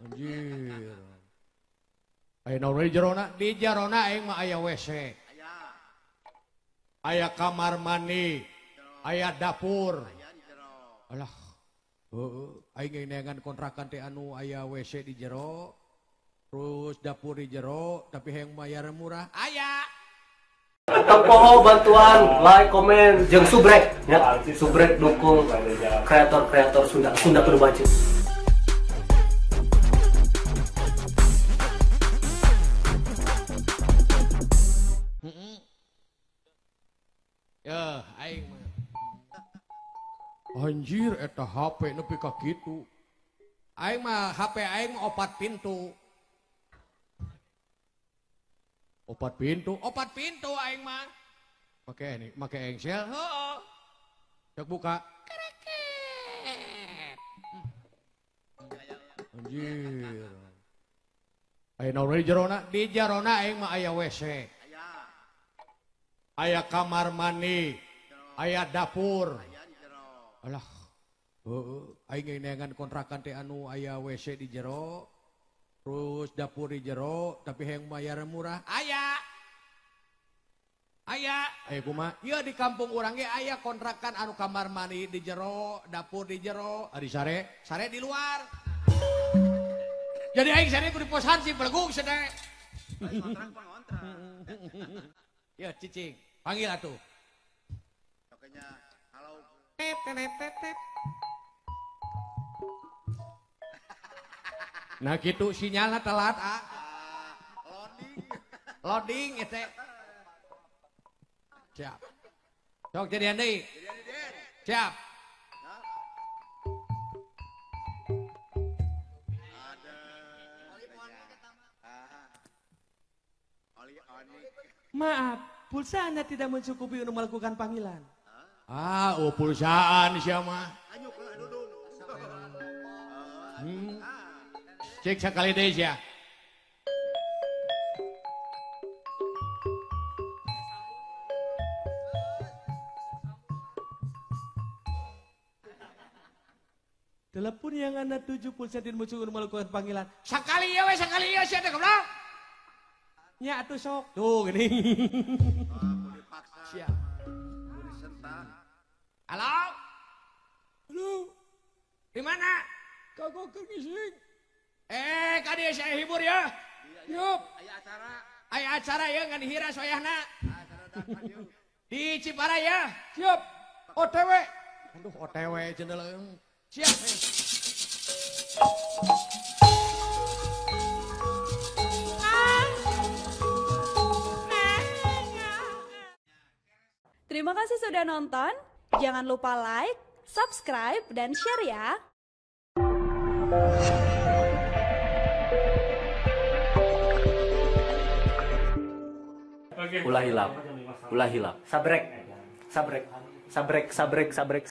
Anjir. Aya naon di jerona? Di jerona aing mah aya WC. Aya kamar mandi, aya dapur. Alah. Heeh, aing neangan kontrakan teh anu aya WC di jero, terus dapur di jero, tapi hayang bayar murah. Aya. Tong bantuan, like, komen, jeung subrek ya. Subrek dukung kreator-kreator Sunda, Sunda kudu maju. Ya, aing mah. Anjir eta HP nepi ka kitu. Aing mah HP aing mah 4 pintu. 4 pintu, 4 pintu aing mah. Make ini, make engsel, heeh. Cek buka. Kereket. Anjir. Aya naon di jerona? Di jerona aing mah aya WC. Aya kamar mandi, aya dapur. Alah. Heeh, aing neangan kontrakan teh anu aya WC di jero, terus dapur di jero, tapi hayang bayar murah. Aya. Aya, aya kumaha? Ieu di kampung urang ge aya kontrakan anu kamar mandi di jero, dapur di jero, ari sare, sare di luar. Jadi aing sare kudu di pos hansip belegug sade. Kontrak pengontrak. Ya cicing, panggil atuh. Pokoknya halo. Tet tet tet tet. Nah gitu sinyalnya telat ah. Loading. Loading itu. Siap. Sok jadian deui. Siap. Maaf, pulsa Anda tidak mencukupi untuk melakukan panggilan. Ah, oh pulsaan siapa? Cek sekali deh ya. Telepon yang Anda tuju pulsa tidak mencukupi untuk melakukan panggilan. Sekali ya, weh, sekali ya, siapa goblok? Nya atuh sok. Tuh gini. Dipaksa. Siap. Halo? Halo. Di mana? Kagok keur ngising. Kadi saya hibur ya. Yup. Aya acara. Aya acara ya ngan hira soyahna. Di Ciparai ya. Siap. OTW. Aduh OTW jendela. Siap. Terima kasih sudah nonton. Jangan lupa like, subscribe, dan share ya. Ulah hilap, ulah hilap. Sabrek, sabrek, sabrek, sabrek, sabrek.